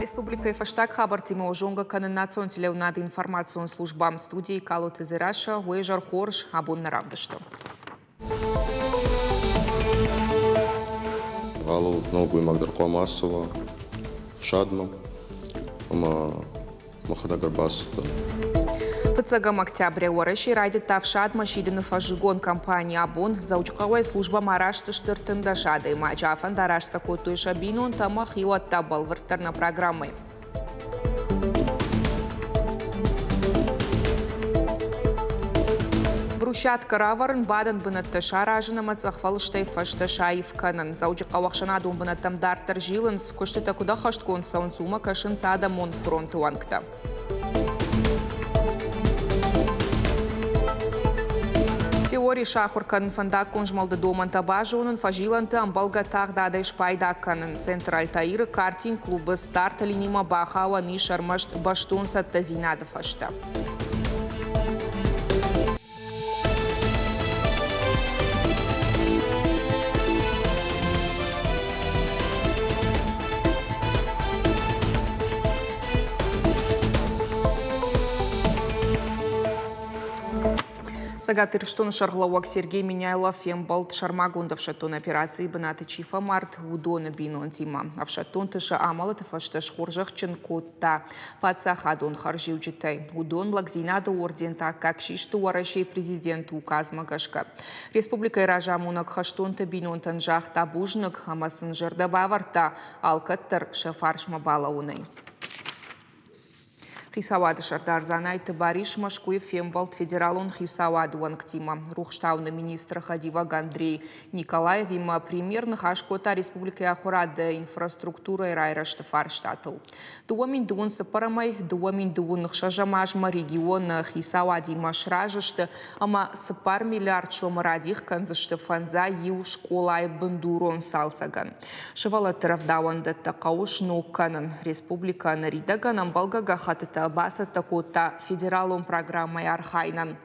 Республикӕйы фӕстаг хабӕрттимӕ зонгӕ кӕны национ телеуынады информацион службӕ. Студийы Калоты Дзерассӕ, уе зӕр хорз, абон нӕ равдысты. Алы нӕлгоймаг дӕр хъуамӕ ацӕуа фсадмӕ ӕмӕ мӕхӕдӕг ӕрбацыдтӕн. Фыццӕгӕм октябрӕй Уӕрӕсе райдыдта ӕфсадмӕ сидыны фӕззыгон кампани. Абон Дзӕуджыхъӕуӕй службӕмӕ араст сты 13 адӕймаджы. Афӕндараст сӕ кодтой сӕ бинонтӕ ӕмӕ хиуӕттӕ бӕлвырддӕр нӕ программӕйы. Брусчаткӕ равӕрын, бадӕн бынӕттӕ саразын ӕмӕ цъӕхфӕлыстӕй фӕстӕ саив кӕнын. Дзӕуджыхъӕуы ӕхсӕнадон бынӕттӕм дарддӕр зилынц, куыстытӕ куыд ӕххӕстгонд цӕуынц, уымӕ кӕсынц адӕмон фронты уӕнгтӕ. Теори сахуыр кӕнын, фӕндаггон змӕлды домӕнтӕ базонын, фӕзилӕнты ӕмбӕлгӕ тагъдадӕй спайда кӕнын. Центр Альтаиры картинг-клубы старты линимӕ бахауӕн ис ӕрмӕст бӕстон цӕттӕдзинады фӕстӕ. Цӕгат Ирыстоны сӕргълӕууӕг Сергей Меняйло фембӕлд сӕрмагонд ӕфсӕддон операцийы бынаты чи фӕмард, уыдоны бинонтимӕ. Ӕфсӕддонты сӕ амӕлӕты фӕстӕ схорзӕхджын кодта паддзахадон хӕрзиуджытӕй. Уыдон лӕгдзинады орденты аккаг систы Уӕрӕсейы президенты указмӕ гӕсгӕ. Республикӕйы разамонӕг хӕстонты бинонтӕн загъта бузныг ӕмӕ сын зӕрдӕ бавӕрдта алкӕддӕр сӕ фарсмӕ балӕууынӕй. Хицауады сӕрдар Дзанайты Барис Мӕскуыйы фембӕлд федералон хицауады уӕнгтимӕ. Рухстауыны министры хӕдивӕг Андрей Николаевимӕ премьер ныхас кодта республикӕйы ахуырады инфраструктурӕйы райрӕзты фарстатыл. 2024-ӕмӕй 2026 азмӕ регионы хицауадимӕ сразы сты ӕмӕ 4 миллиард сомы радих кӕндзысты фӕндзай иу скъолайы бындурон цалцӕгӕн. Сывӕллӕтты рӕвдауӕндӕттӕ хъӕуы сног кӕнын. Республикӕ ныридӕгӕн ӕмбӕлгӕ гӕххӕттытӕ бацӕттӕ кодта федералон программӕйы архайынӕн.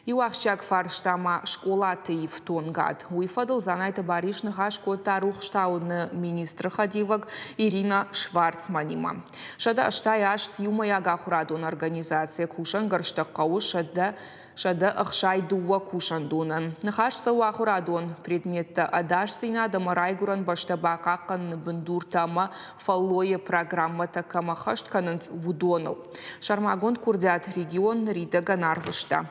Иу ахсджиаг фарста ма скъолаты ифтонгад. Уый фӕдыл Дзанайты Барис ныхас кодта рухстауыны министры хӕдивӕг Ирина Шварцманимӕ. 188 иумӕйагахуырадон организацийӕ кусӕнгӕрзтӕ хъӕуы 162 кусӕндонӕн. Ныхас цӕуы ахуырадон предметтӕ ӕдасдзинад ӕмӕ райгуырӕн бӕстӕ бахъахъхъӕныны бындуртӕ ӕмӕ фӕллойы программӕтӕ кӕм ӕххӕст кӕнынц, уыдоныл. Сӕрмагонд курдиат регион ныридӕгӕн арвыста.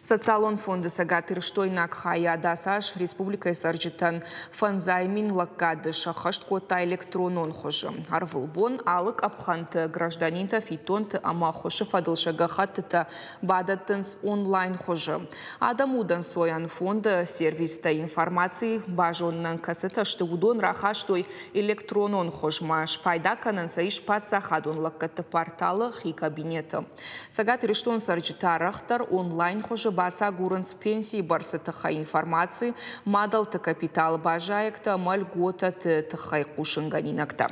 Социалон фонды цӕгатирыстойнаг хайад ацы республикӕйы цӕрджытӕн фӕндзай мин лӕггады сӕххӕст кодта электронон хуызы. Ӕрвылбон алы къӕпхӕнты гражданинтӕ фиддонты ӕмӕ ӕххуысы фӕдыл сӕ гӕххӕттытӕ бадӕттынц онлайн хуызы. Адӕм удӕнцойӕн фонды сервистӕ информаци базонынӕн кӕцытӕ сты, уыдон рахастой электронон хуызмӕ. Спайда кӕнӕн сӕ ис паддзахадон лӕггӕдты порталы хи кабинеты. Цӕгат Ирыстоны цӕрджытӕ арӕхдӕр онлайн хуызы бацагурынц пенсийы бӕрцы тыххӕй информаци, мадӕлты капиталы баззайӕгтӕ ӕмӕ льготӕты тыххӕй хъусынгӕнинӕгтӕ.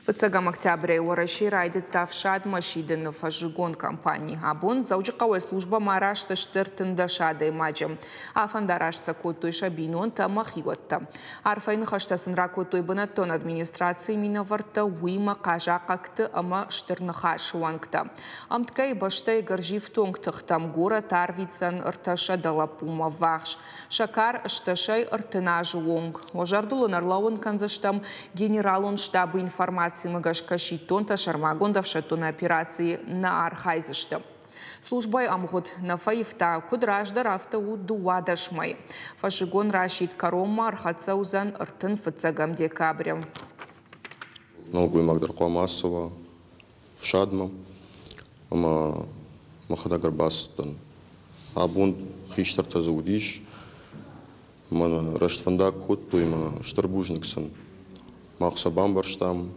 Фыццӕгӕм октябрӕй Уӕрӕсе райдыдта ӕфсадмӕ сидыны фӕззыгон кампани. Абон Дзӕуджыхъӕуӕй службӕмӕ араст сты 13 адӕймаджы. Афӕндараст сӕ кодтой сӕ бинонтӕ ӕмӕ хиуӕттӕ. Арфӕйы ныхӕстӕ сын ракодтой бынӕттон администрацийы минӕвӕрттӕ, уыимӕ хъазахъхъӕгты ӕмӕ Стыр Ныхасы уӕнгтӕ. Ӕмткӕй бӕстӕйы гӕрзифтонг тыхтӕм горӕт арвитдзӕн 300 лӕппумӕ ввахс. Сӕкӕр стӕсӕй 30 азы онг. Уӕ зӕрдыл ын ӕрлӕууын кӕндзыстӕм генералон штабы информацимӕ гӕсгӕ сидтонтӕ сӕрмагонд ӕфсӕддон операцийы нӕ архайдзысты. Службӕйы ӕмгъуыд нӕ фӕивта, куыд раздӕр, афтӕ у 12 мӕй. Фӕззыгон расидт кӕронмӕ ӕрхӕццӕ уыдзӕн 35 декабры. Нӕлгоймаг дӕр хъуамӕ ацӕуа фсадмӕ ӕмӕ мӕхӕдӕг ӕрбацыдтӕн. Абон хистӕртӕ дзы уыдис, мӕнӕ рӕствӕндаг кодтой ӕмӕ стыр бузныг сын. Мах сӕ бамбӕрстам,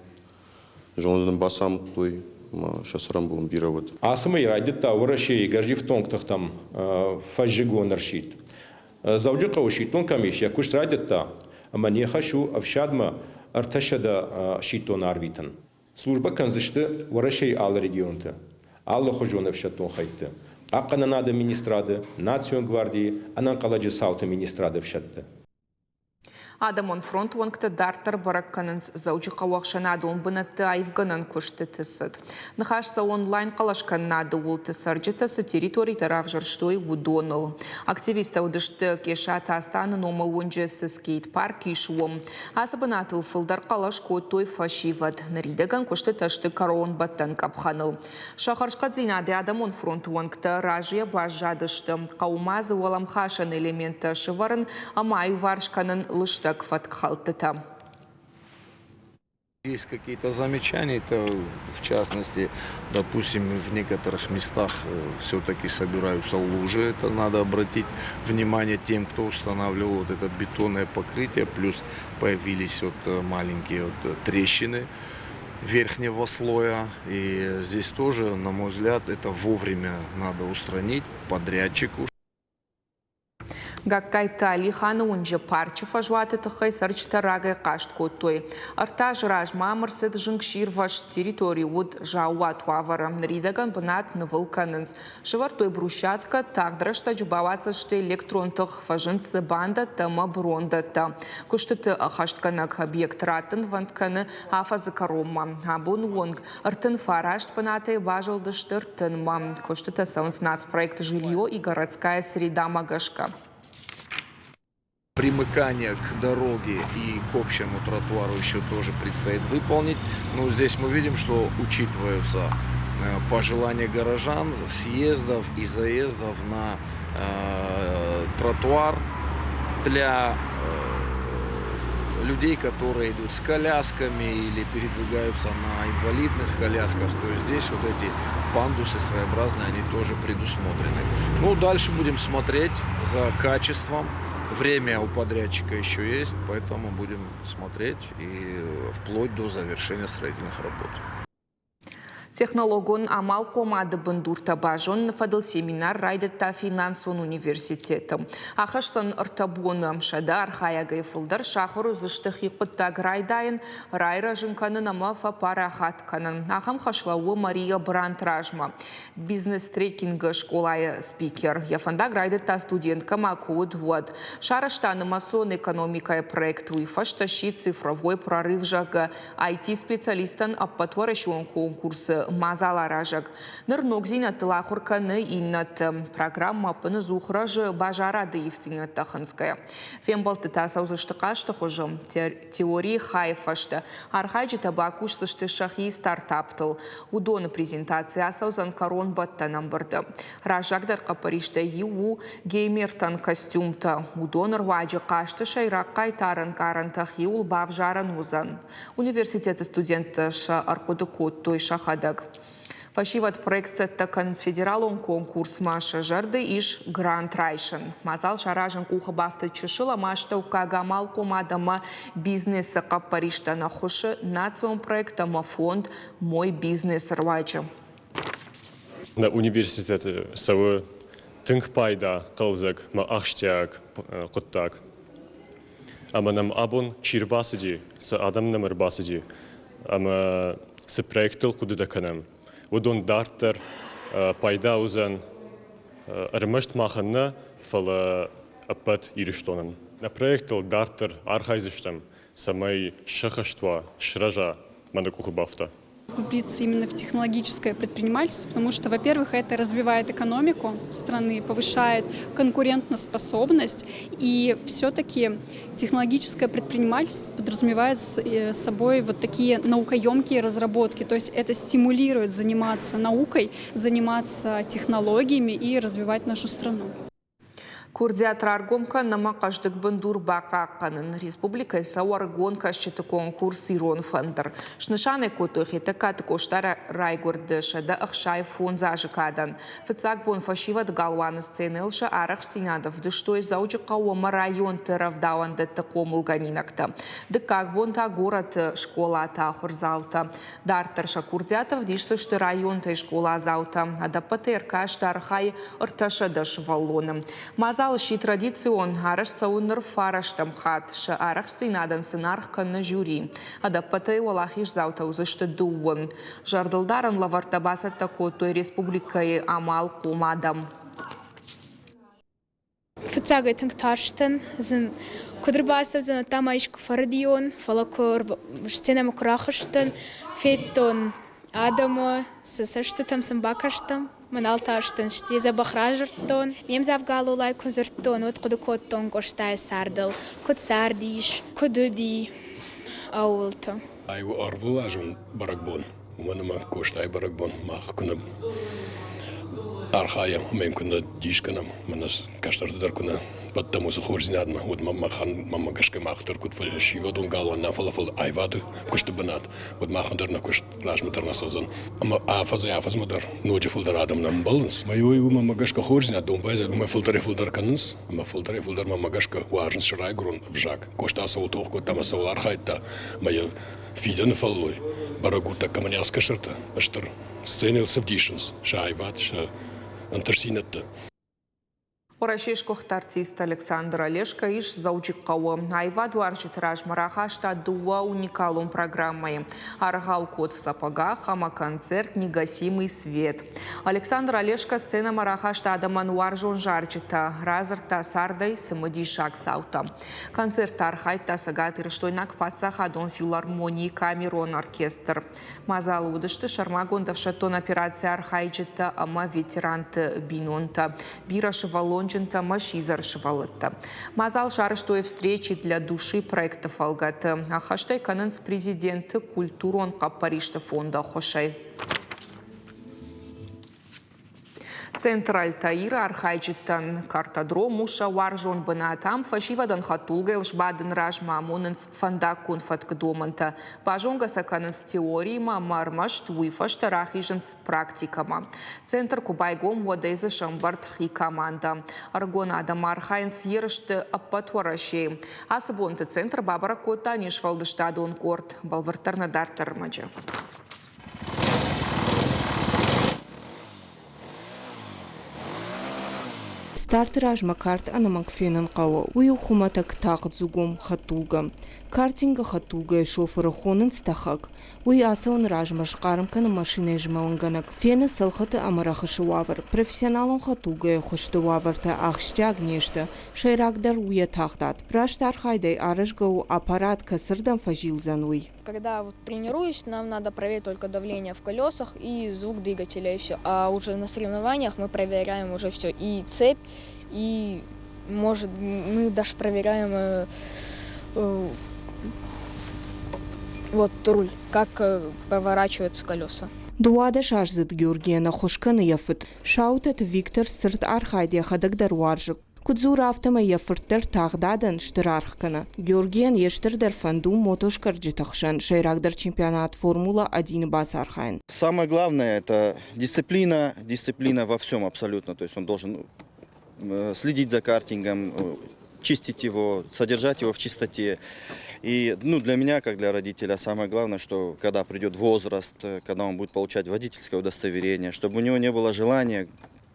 зонд нын бацамыдтой ӕмӕ сӕ цӕрӕнбон бирӕ уыд. Ацы мӕй райдыдта Уӕрӕсейы гӕрзифтонг тыхтӕм фӕззыгон ӕрсидт. Дзӕуджыхъӕуы сидтон комисси йӕ куыст райдыдта ӕмӕ не хӕс у ӕфсадмӕ 300 сидтон арвитын. Службӕ кӕндзысты Уӕрӕсейы алы регионты, алыхуызон ӕфсӕддон хӕйтты, Хъахъхъӕнынады министрады, Национ гвардийы, Ӕнӕнхъӕлӕджы цауты министрады ӕфсӕдты. Адӕмон фронт уӕнгтӕ дарддӕр бӕрӕг кӕнынц Дзӕуджыхъӕуы ӕхсӕнадон бынӕтты аивгӕнӕн куыстыты цыд. Ныхас цӕуы онлайн хъӕлӕскӕнынады уылты цӕрджытӕ цы территоритӕ равзӕрстой, уыдоныл. Активисттӕ уыдысты Къесаты Астаны номыл уынджы цы скейт-парк ис, уым. Ацы бынатыл фылдӕр хъӕлӕс кодтой фӕсивӕд. Ныридӕгӕн куыстытӕ сты кӕронбӕттӕн къӕпхӕныл. Сӕ хӕрзхъӕддзинадӕй адӕмон фронты уӕнгтӕ разыйӕ баззадысты. Хъӕуы ма дзы уӕлӕмхасӕн элементтӕ сӕвӕрын ӕмӕ аиуварс кӕнын лыстӕг фӕткхӕлдтытӕ. Есть какие-то замечания, это в частности, допустим, в некоторых местах все-таки собираются лужи, это надо обратить внимание тем, кто устанавливал вот это бетонное покрытие, плюс появились вот маленькие вот трещины верхнего слоя. И здесь тоже, на мой взгляд, это вовремя надо устранить подрядчику. Гагкайты Алиханы уынджы парчы фӕзуаты тыххӕй цӕрджытӕ рагӕй хъаст кодтой. Ӕртӕ азы размӕ ам ӕрцыд зынгсирвӕзт, территори уыд заууат уавӕры. Ныридӕгӕн бынат нывыл кӕнынц. Сӕвӕрдтой брусчаткӕ, тагъд рӕстӕджы бауадздзысты электрон тых, фӕзынд дзы бандӕттӕ ӕмӕ брондӕттӕ. Куыстыты ӕххӕстгӕнӕг объект раттынвӕнд кӕны афӕдзы кӕронмӕ. Абоны онг 39 бынатӕй базылдысты ӕртынмӕ. Куыстытӕ цӕуынц нацпроект «Жилье и городская среда»-мӕ гӕсгӕ. Примыкание к дороге и к общему тротуару еще тоже предстоит выполнить. Но здесь мы видим, что учитываются пожелания горожан, съездов и заездов на тротуар для людей, которые идут с колясками или передвигаются на инвалидных колясках. То есть здесь вот эти пандусы своеобразные, они тоже предусмотрены. Ну, дальше будем смотреть за качеством. Время у подрядчика еще есть, поэтому будем смотреть и вплоть до завершения строительных работ. Технологон амалхъомады бындуртӕ базоныны фӕдыл семинар райдыдта финансон университеты. Ахӕсдзӕн ӕртӕ боны. Сӕдӕ архайӕгӕй фылдӕр сахуыр уыдзысты хи хъуыддаг райдайын, райрӕзын кӕнын ӕмӕ фӕпарахат кӕнын. Ахӕм хӕс лӕууы Мария Брант размӕ. Бизнес-трекингы скъолайы спикер. Йӕ фӕндаг райдыдта студенткӕмӕ куы уыд, уӕд. Сарӕзта нымӕцон экономикӕйы проект, уый фӕстӕ сси цифровой прорыв, зӕгъгӕ, IT-специалисттӕн ӕппӕтуӕрӕсеон конкурсы мадзаларазӕг. Ныр ногдзинӕдтыл ахуыр кӕны иннӕты. Программӕ ӕппынӕдзух рӕзы базарады ивддзинӕдтӕ хынцгӕйӕ. Фембӕлдтытӕ цӕудзысты хъазты хуызы. Теорийы хайы фӕстӕ архайджытӕ бакусдзысты сӕхи стартаптыл. Уыдоны презентаци ацӕудзӕн кӕронбӕттӕн ӕмбырды. Раззагдӕр хъӕппӕристӕй иу у геймертӕн костюмтӕ. Уыдоны руаджы хъазты сӕйраг хъайтары ӕнкъарӕнтӕ хиуыл бавзарӕн уыдзӕн. Университеты студенттӕ сӕ ӕрхъуыды кодтой сӕхӕдӕг. Фӕсивӕд проект цӕттӕ кӕнынц федералон конкурсмӕ, сӕ зӕрды ис грант райсын. Мадзал саразын къухы бафтыд чысыл ӕмӕ астӕуккаг амалхъомад ӕмӕ бизнесы хъӕппӕристӕн ӕххуысы национ проект ӕмӕ фонд «Мой бизнес» руаджы. Нӕ университеты цӕуы тынг пайда, хъӕлдзӕг ӕмӕ ахсджиаг хъуыддаг. Ӕмӕ нӕм абон чи рбацыди, цы адӕм нӕм ӕрбацыди ӕмӕ цы проекттыл хъуыдытӕ кӕнӕм, уыдон дарддӕр пайда уыдзӕн ӕрмӕст махӕн нӕ, фӕлӕ ӕппӕт Ирыстонӕн. Нӕ проектыл дарддӕр архайдзыстӕм, цӕмӕй сӕххӕст уа, сырӕза мӕ нӕ къухы бафта. Углубиться именно в технологическое предпринимательство, потому что, во-первых, это развивает экономику страны, повышает конкурентоспособность, и все-таки технологическое предпринимательство подразумевает собой вот такие наукоемкие разработки, то есть это стимулирует заниматься наукой, заниматься технологиями и развивать нашу страну. Курдиат раргом кӕнын ӕмӕ хъӕздыг бындур бахъахъхъӕнын республикӕйы цӕуы ӕрыгон кӕсджыты конкурс «Ирон фӕндыр». Снысан ӕй кодтой Хетӕгкаты Къоста райгуырды 165 азы кадӕн. Фыццаг бон фӕсивӕд галуаны сценӕйыл сӕ арӕхстдзинад ӕвдыстой Дзӕуджыхъӕу ӕмӕ районты рӕвдауӕндӕтты хъомылгӕнинӕгтӕ. Дыккаг бон та горӕты скъолаты ахуырдзаутӕ. Дарддӕр сӕ курдиат ӕвдисдзысты районтӕй скъоладзаутӕ. Ӕдӕппӕтӕй ӕркаст архайы 300 сывӕллоны. Мадзал сси традицион, арӕзт цӕуы ныр фарӕстӕм хатт. Сӕ арӕхстдзинадӕн сын аргъ кӕны жюри. Ӕдӕппӕтӕй уӕлахиздзаутӕ уыдзысты дыууын. Зӕрдылдарӕн лӕвӕрттӕ бацӕттӕ кодтой республикӕйы амалхъом адӕм. Фыццагӕй тынг тарстӕн, зын куыд ӕрбацӕудзӕн, уӕд та ма искуы фӕрӕдийон, фӕлӕ куы сценӕмӕ куы рахызтӕн, федтон адӕмы, сӕ цӕстытӕм сын бакастӕн, мӕ нал тарстӕн, стӕй дзӕбӕх радзырдтон. Ме мдзӕвгӕ Лолай куы дзырдтон, уӕд хъуыды кодтон Къостайы цардыл, куыд цардис, куыд уыди, ӕууылты. Ай у ӕрвылазон бӕрӕгбон, уымӕн ӕмӕ Къостайы бӕрӕгбон мах куы нӕ архайӕм ӕмӕ йын куы нӕ дис кӕнӕм, мӕнӕ кӕстӕрты дӕр куы нӕ бӕттӕм уыцы хорздзинадмӕ, уӕд мӕнмӕ гӕсгӕ мах дӕр куыд фӕсивӕдон галуан нӕ, фӕлӕ аивады куысты бынат, уӕд махӕн дӕр нӕ куыст размӕ дӕр нӕ цӕудзӕн. Ӕмӕ афӕдзӕй-афӕдзмӕ дӕр ноджы фылдӕр адӕм нӕ ӕмбӕлынц. Мӕ уымӕ гӕсгӕ хорздзинад домбайдзаг уымӕй фылдӕрӕй-фылдӕр кӕнынц, ӕмӕ фылдӕрӕй-фылдӕр мӕнмӕ гӕсгӕ уарзынц сӕ райгуырон ӕвзаг. Къоста цӕуыл тох кодта ӕмӕ цӕуыл архайдта, ӕмӕ йӕ фидӕны фӕллой бӕрӕг у тӕккӕ мӕнӕ кӕстӕртӕ стыр сценӕйыл цы вдисынц, сӕ аивад, сӕ ӕнтыстдзинӕдтӕ. Уӕрӕсейы сгуыхт артист Александр Олешко ис Дзӕуджыхъӕуы. Аивадуарзджыты размӕ рахаста дыууӕ уникалон программӕйы. Аргъау «Кот в сапогах» ӕмӕ концерт «Негасимый свет». Александр Олешко сценӕмӕ рахаста адӕмӕн уарзон зарджытӕ, радзырдта цардӕй цымыдисаг цаутӕ. Концерты архайдта Цӕгат Ирыстойнаг паддзахадон филармонийы камерон оркестр. Мадзалы уыдысты сӕрмагонд ӕфсӕддон операцийы архайджытӕ ӕмӕ ветеранты бинонтӕ, бирӕ сывӕллонджынтӕ ӕмӕ сидзӕр сывӕллӕттӕ. Мадзал сарӕзтой «Встречи для души» проекты фӕлгӕты. Ӕххӕст ӕй кӕнынц президенты культурон хъӕппӕристы фонды ӕххуысӕй. Центр Альтаир архайджытӕн картодром у сӕ уарзон бынат. Ам фӕсивӕдӕн хӕдтулгӕйыл сбадын размӕ амонынц фӕндаггон фӕткы домӕнтӕ. Базонгӕ сӕ кӕнынц теориимӕ ӕмӕ ӕрмӕст уый фӕстӕ рахизынц практикӕмӕ. Центр куы байгом, уӕдӕй дзы сӕмбӕрд хи командӕ. Ӕрыгон адӕм архайынц ерысты ӕппӕт Уӕрӕсейы. Ацы бонты центр бабӕрӕг кодта не сфӕлдыстадон къорд. Бӕлвырддӕр нӕ дарддӕр ӕрмӕджы. Старты размӕ карт ӕнӕмӕнг фенын хъӕуы. Уый у хуымӕтӕг тагъддзугом хӕдтулгӕ. Картингы хӕдтулгӕйы шофыры хонынц тӕхӕг. Уый ацӕуыны размӕ схъарм кӕны машинӕйы змӕлынгӕнӕг, фены цӕлхыты ӕмӕ рӕхысы уавӕр. Профессионалон хӕдтулгӕйы хуызты уавӕртӕ ахсджиаг не сты, сӕйрагдӕр у йӕ тагъдад. Раст архайдӕй аразгӕ у аппарат кӕцырдӕм фӕзилдзӕн, уый. Когда вот тренируюсь, нам надо проверить только давление в колесах и звук двигателя и все. А уже на соревнованиях мы проверяем уже все, и цепь, и может мы даже проверяем вот руль, как поворачиваются колеса. Дыууадӕсаздзыд Георгийӕн ӕххуыс кӕны йӕ фыд. Саутӕты Виктор цырд архайд йӕхӕдӕг дӕр уарзы. Куыд дзуры, афтӕмӕй йӕ фырт дӕр тагъдадӕн стыр аргъ кӕны. Георгийӕн йе стырдӕр фӕнд у мотоскъӕрджыты хсӕн сӕйрагдӕр чемпионат Формула-1-ы бацархайын. Самое главное – это дисциплина, дисциплина во всем абсолютно. То есть он должен следить за картингом, чистить его, содержать его в чистоте. И, ну, для меня, как для родителя, самое главное, что когда придет возраст, когда он будет получать водительское удостоверение, чтобы у него не было желания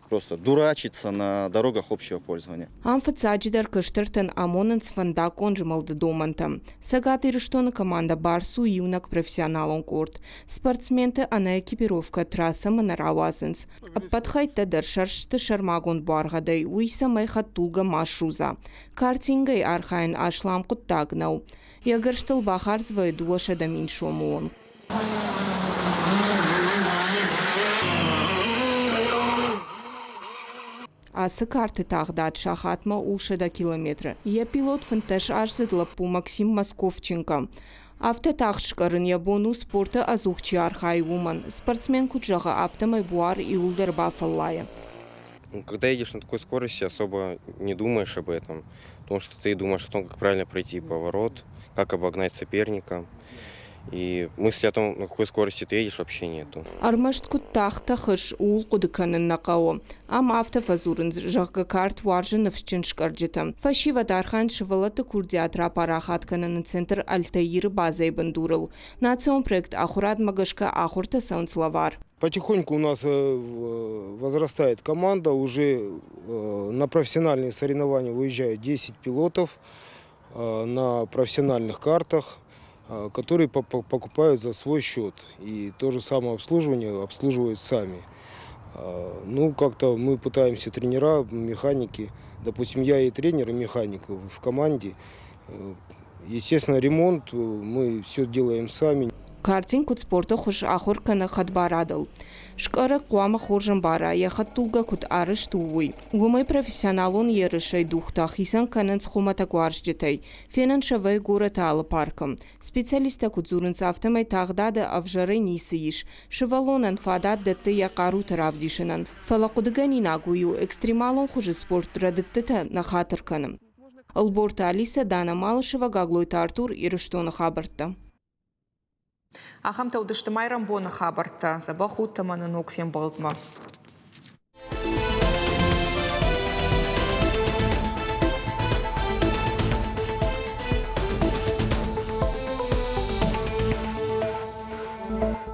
просто дурачиться на дорогах общего пользования. Ам фыццаджыдӕр кӕстӕртӕн амонынц фӕндаггон змӕлды домӕнтӕ. Цӕгат Ирыстоны командӕ «Барс» у иунӕг профессионалон къорд. Спортсменты ӕнӕ экипировкӕ трассӕмӕ нӕ рауадзынц. Ӕппӕт хӕйттӕ дӕр сӕрст сты сӕрмагонд буаргъӕдӕй, уый цӕмӕй хӕдтулгӕ ма ссудза. Картингӕй архайын аслам хъуыддаг нӕу. Йӕ гӕрзтыл бахардз вӕййы 200 000 сомы онг. Ацы карты тагъдад сахатмӕ у 100 километры. Йӕ пилот 15-аздзыд лӕппу Максим Московченко. Афтӕ тагъд скъӕрын йӕ бон у спорты ӕдзух чи архайы, уымӕн. Спортсмен куыд зӕгъы, афтӕмӕй буар иууылдӕр бафӕллайы. Когда едешь на такой скорости, особо не думаешь об этом, потому что ты думаешь о том, как правильно пройти поворот, как обогнать соперника. И мысли о том, на какой скорости ты едешь, вообще нету. Ӕрмӕст куыд тагъд тӕхыс, ууыл хъуыды кӕнын нӕ хъӕуы. Ам афтӕ фӕдзурынц, зӕгъгӕ, карт уарзы ныфсджын скъӕрджытӕ. Фӕсивӕд архайынц сывӕллӕтты курдиат рапарахат кӕныны центр Альтаиры базӕйы бындурыл. Национ проект ахуырадмӕ гӕсгӕ ахуыртӕ цӕуынц лӕвар. Потихоньку у нас возрастает команда, уже на профессиональные соревнования выезжают 10 пилотов на профессиональных картах, которые покупают за свой счет. И то же самое обслуживание обслуживают сами. Ну, как-то мы пытаемся, тренера, механики, допустим, я и тренер, и механик в команде. Естественно, ремонт мы все делаем сами. Картинг куыд спорты хуыз ахуыр кӕны хӕдбарадыл. Скъӕрӕг хъуамӕ хорз ӕмбара, йӕ хӕдтулгӕ куыд арӕзт у, уый. Уымӕй профессионалон ерысӕй дугътӕ хицӕн кӕнынц хуымӕтӕг уарзджытӕй. Фенӕн сӕ вӕййы горӕты алы паркы. Специалисттӕ куыд дзурынц, афтӕмӕй тагъдады ӕвзӕрӕй ницы ис. Сывӕллонӕн фадат дӕтты йӕ хъарутӕ равдисынӕн. Фӕлӕ хъуыдыгӕнинаг уый у, экстремалон хуызы спорт рӕдыдтытӕ нӕ хатыр кӕны. Ӕлборты Алисӕ, Дана Малышева, Гаглойты Артур, Ирыстоны хабӕрттӕ. Ахӕмтӕ уыдысты майрӕмбоны хабӕрттӕ. Дзӕбӕх ут ӕмӕ нӕ ног фембӕлдмӕ.